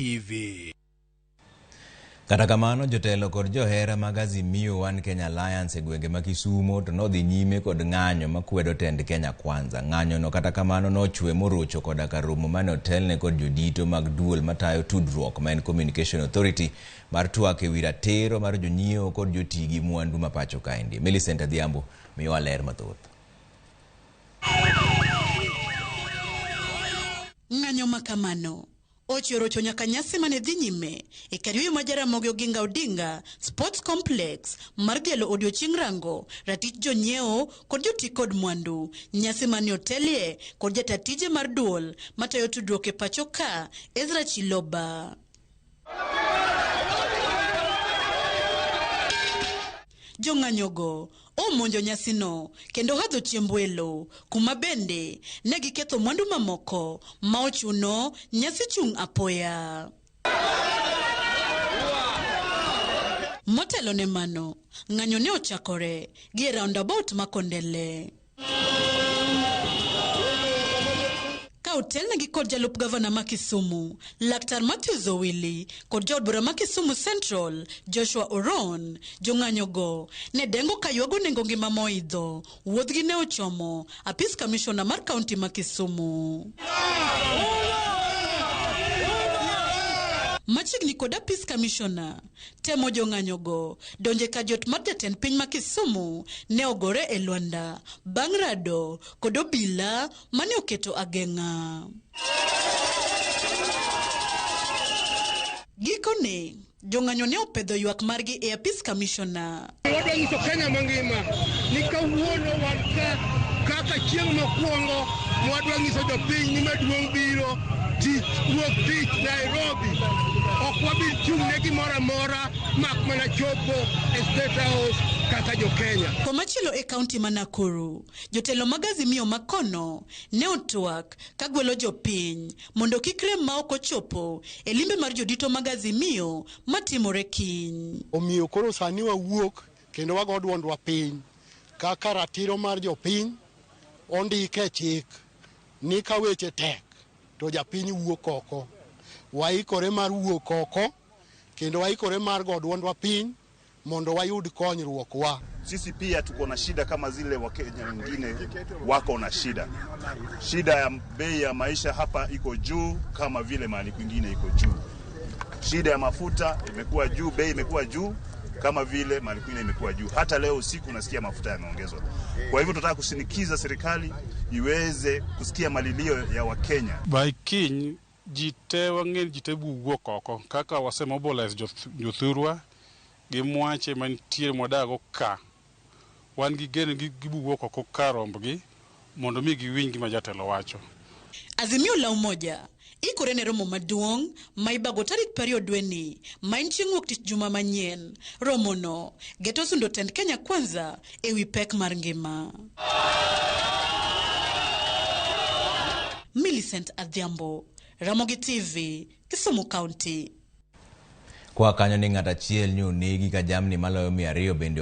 TV. Kata kamano, jotelo kod johera mag Azimio One Kenya Alliance e gwenge ma Kisumo to nodhi nyime kod ng'anyo makwedo tend Kenya Kwanza. Ng'anyo no kata kamano nochwe morocho koda ka romo mane otelne kod jodito mag duol matayo tudruok ma en Communication Authority mar twak ewi ratiro mar jonyiewo kod jotii gi mwandu ma pacho kaendi. Millicent Adhiambo miyowa ler mathoth. Ng'anyo ma kamano ochorocho nyaka nyasi mane dhi nyime e kar yueyo ma Jaramogi Oginga Odinga Sports Complex mar dhialo odiochieng' rango ratich jonyiewo kod joti kod mwandu. Nyasi mane otelie kod jata tije mar duol matayo tudruok e pacho ka Ezra Chiloba. Jong'anyogo omonjo nyasino kendo hadho chiemb welo kuma bende ne giketho mwandu mamoko ma ochuno nyasi chung' apoya. Motelo ne mano, ng'anyo ne ochakore gi e roundabout ma Kondele. Ka otelnegi kod jalup gavana ma Kisumu, Laktar Matthews Owili kod jaod bura ma Kisumu Central, Joshua Oron, jong'anyogo ne dengo ka ywago nengo ngima moidho. Wuodhgi ne ochomo apis kamishona mar kaunti ma Kisumu. Machiegni kod apis kamishona, temo jong'anyogo donje kar jot mar jatend piny ma Kisumu ne ogore e lwanda bang' rado kod obila mane oketo ageng'a. Gikone, jong'anyo ne opedho ywak margi e apis kamishona. Wadwa nyiso Kenya mangima ni kawuono wan ka kaka chieng' mokwongo mwadwa nyiso jopiny ni maduong' biro tich wuok tich Nairobi. Ok wabi chung' ne gimoro amora mak mana chopo e State House kaka jo Kenya. Komachielo e kaunti ma Nakuru, jotelo mag Azimio ma kono ne otwak ka gwelo jopiny mondo kik rem ma ok ochopo e limbe mar jodito mag Azimio matimore kiny. Omiyo koro sani wawuok kendo wago duondwa piny kaka ratiro mar jopiny ondike e chik ni ka weche tek to japiny wuok oko. Waikore mar wuok oko kendo waikore mar go duondwa piny mondo wayud konyruok wa. Sisi pia tuko na shida kama zile Wakenya wengine wako na shida. Shida ya bei ya maisha hapa iko juu kama vile mahali kwingine iko juu. Shida ya mafuta imekuwa juu, bei imekuwa juu kama vile mahali kwingine imekuwa juu. Hata leo usiku nasikia mafuta yameongezwa. Kwa hivyo tunataka kushinikiza serikali iweze kusikia malilio ya Wakenya. By kiny ji te wang'e ji te wuok oko kaka wase mobilize jothurwa gi mwache mantiere mwadago ka. Wan gi geno gibuwuok oko ka rombgi mondo mi giwinj gima jatelo wacho. Azimio la Umoja ikore ne romo maduong' ma ibago tarik 20 dweni ma en chieng' wuok tich juma manyien. Romono geto sundo tend Kenya Kwanza ewi pek mar ngima. Millicent Adhiambo, Ramogi TV, Kisumu County. Kwa kanyo ni ng'at achiel nyo onegi ka jamni maloyo 200 bende